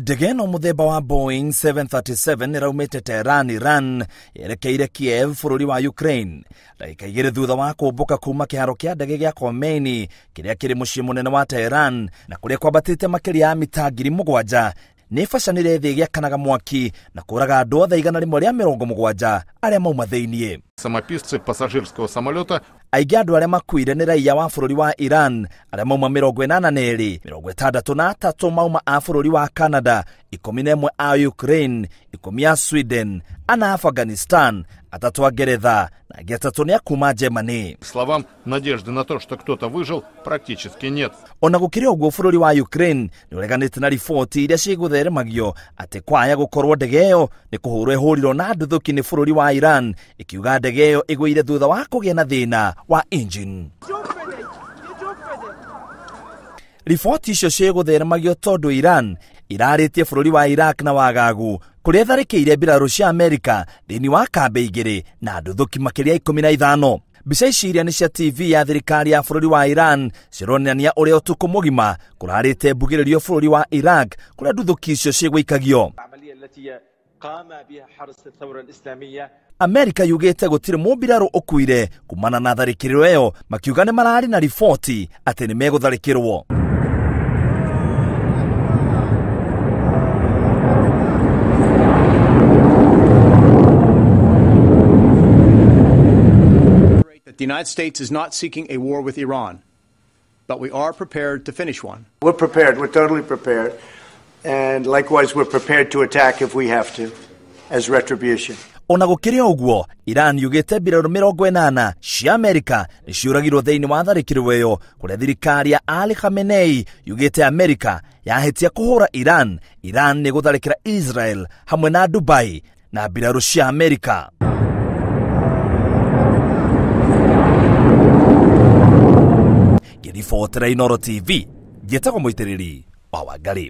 Ndege ĩno mũthemba wa Boeing 737 ĩraumĩte Tehran, Iran, yerekeire Kiev bũrũri wa Ukraine. Ndagĩka 2 thutha wa kũmbũka kuma kĩharo kĩa ndege gĩa Khomeini kĩrĩa kĩrĩ mũciĩ mũnene wa Tehran na kũrĩa kwambatĩte makĩria ya mita 7,000 nĩ ĩbacanire thĩ ĩgĩakanaga mwaki na kũraga andũ othe 170 arĩa mauma thĩiniĩ. Самописцы пассажирского самолета Aingĩ andũ arĩa makuire nĩ raiya wa bũrũri wa Iran arĩa mauma 82, 63 mauma a bũrũri wa Canada, 11 a Ukraine, 10 a Sweden, 4 a Afghanistan, 3 a Ngeretha na angĩ 3 nĩ a kuma Germany. Словам, надежды на то, что кто-то выжил, практически нет. Ona gũkĩrĩ ũguo bũrũri wa Ukraine nĩ ũreganĩte na riboti iria cigũtheremagio atĩ kwaya gũkorwo ndege ĩyo nĩ kũhũrwo ĩhũrirwo na nduthũki nĩ bũrũri wa Iran, ĩkiuga ndege ĩyo ĩgũire thutha wa kũgĩa na thĩna wa engine. Riboti icio cigũtheremagio tondũ Iran irarĩtie bũrũri wa Iraq na wagagu kũrĩa ĩtharĩkĩire mbirarũ cia Amerika thĩinĩ wa kambĩ 2 na nduthũki makĩria 15. Mbica ici iria nĩ cia TV ya thirikari ya bũrũri wa Iran cironania ũrĩa ũtukũ mũgima kũrarĩte mbugĩrĩrio bũrũri wa Iraq kũrĩa nduthũki icio cigũikagio. Amerika yugĩte gũtirĩ mũmbirarũ ũkuire kumana na tharĩkĩro ĩyo, makiuga nĩ mararĩ na riboti atĩ nĩ megũtharĩkĩrwo. The United States is not seeking a war with Iran, but we are prepared to finish one. We're prepared. We're totally prepared. And likewise, we're prepared to attack if we have to, as retribution. Ona gũkĩrĩ ũguo, Iran yugĩte mbirarũ 80 cia Amerika nĩ ciũragirwo thĩinĩ wa tharĩkĩro ĩyo, kũrĩa thirikari ya Ali Khamenei yugĩte Amerika yahĩtia kũhũra Iran, Iran nĩ gũtharĩkĩra Israel hamwe na Dubai na mbirarũ cia Amerika. Ngĩribotera Inooro TV, njĩtagwo Mũitĩrĩri wa Wangarĩ.